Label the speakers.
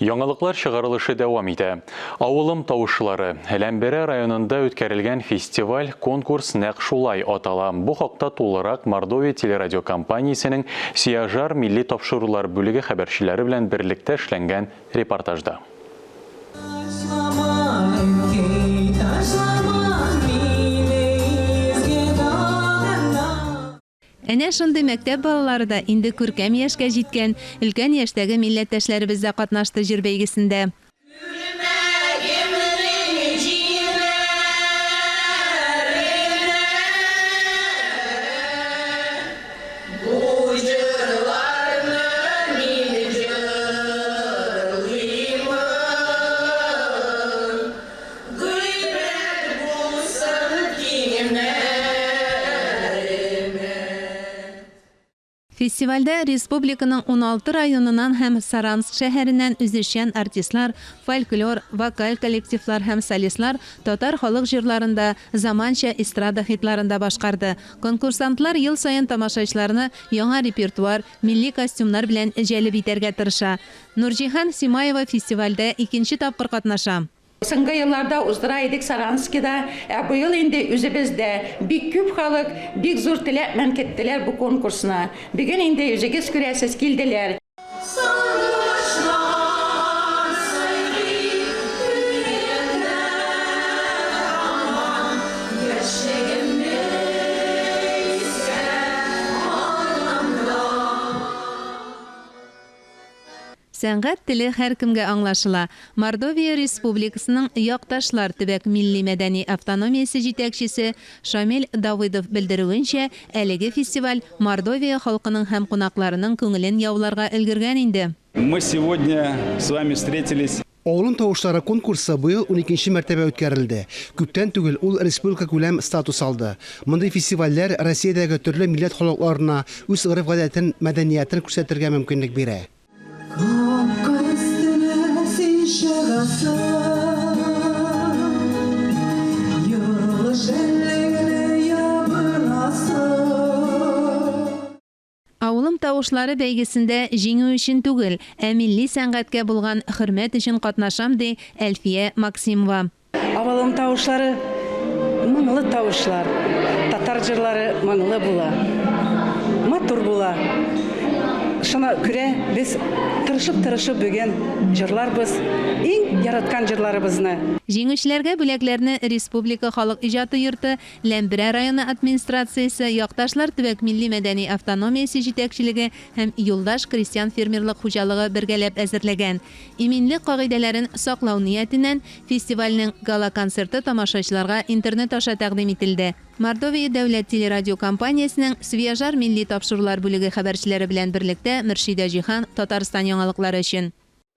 Speaker 1: Яңалыклар чыгарылышы дәвам итә. Авылым тавышлары. Ләмберә районында үткәрелгән фестиваль, конкурс нәкъ шулай атала. Бу хакта тулырак Мордовия телерадиокомпаниясенең Сияжар милли тапшырулар бүлеге хәбәрчеләре белән берлектә эшләнгән репортажда.
Speaker 2: Әнә шундый мәктәп балалары да инде күркәм яшькә җиткән, өлкән яшьтәге милләттәшләребез дә катнашты җыр бәйгесендә.
Speaker 3: Күлмәгемнең җиңнәренә Бу җырларны мин җырлыймын. Гыйбрәт булсын киңнәремә.
Speaker 2: Фестивальдә республиканың 16 районыннан һәм Саранск шәһәреннән үзешчән артистлар, фольклор, вокаль коллективлар һәм солистлар татар халык җырларын да, заманча эстрада хитларын да башкарды. Конкурсантлар ел саен тамашачыларны яңа репертуар, милли костюмнар белән җәлеп итәргә тырыша. Нурҗиһан Симаева фестивальдә икенче тапкыр катнаша.
Speaker 4: Соңгы елларда уздыра идек Саранскида, ә быел инде үзебездә. Бик күп халык, бик зур теләк белән көттеләр бу конкурсны. Бүген инде үзегез күрәсез, килделәр.
Speaker 3: Сандугачлар сайрый күңелемдә һаман, Яшьлегемне искә алганда.
Speaker 2: Сәнгать теле һәркемгә аңлашыла. Мордовия Республикасының Якташлар төбәк милли-мәдәни автономиясе җитәкчесе Шамил Давыдов белдерүенчә, әлеге фестиваль Мордовия халкының һәм кунакларының күңелен яуларга өлгергән инде.
Speaker 5: Мы сегодня с вами встретились.
Speaker 6: Авылым тавышлары конкурсы быел уникенче мәртәбә үткәрелде. Күптән түгел ул республикакүләм статус алды. Мондый фестивальләр Россиядәге төрле милләт халыкларына үз гореф-гадәтен, мәдәниятен күрсәтергә мөмкинлек бирә.
Speaker 3: Капка өстенә син чыгасың, Елы шәллеңне ябынасың.
Speaker 2: Авылым тавышлары бәйгесендә җиңү өчен түгел, ә милли сәнгатькә булган хөрмәт өчен катнашам, ди Әлфия Максимова.
Speaker 7: Авылым тавышлары, моңлы тавышлар. Татар җырлары моңлы була, матур була. Шуна күрә без тырышып-тырышып бүген җырларбыз иң яраткан җырларыбызны.
Speaker 2: Җиңүчеләргә бүләкләрне Республика халык иҗаты йорты Ләмберә районы администрациясе, Якташлар төбәк милли-мәдәни автономиясе җитәкчелеге һәм Юлдаш крестьян-фермерлык хуҗалыгы бергәләп әзерләгән. Иминлек кагыйдәләрен саклау ниятеннән, фестивальнең гала-концерты тамашачыларга интернет аша тәкъдим ителде. Мордовия дәүләт телерадиокомпаниясенең Свияжар милли тапшырулар бүлеге хәбәрчеләре белән берлектә Мөршидә Җиһан, Татарстан яңалыклары өчен.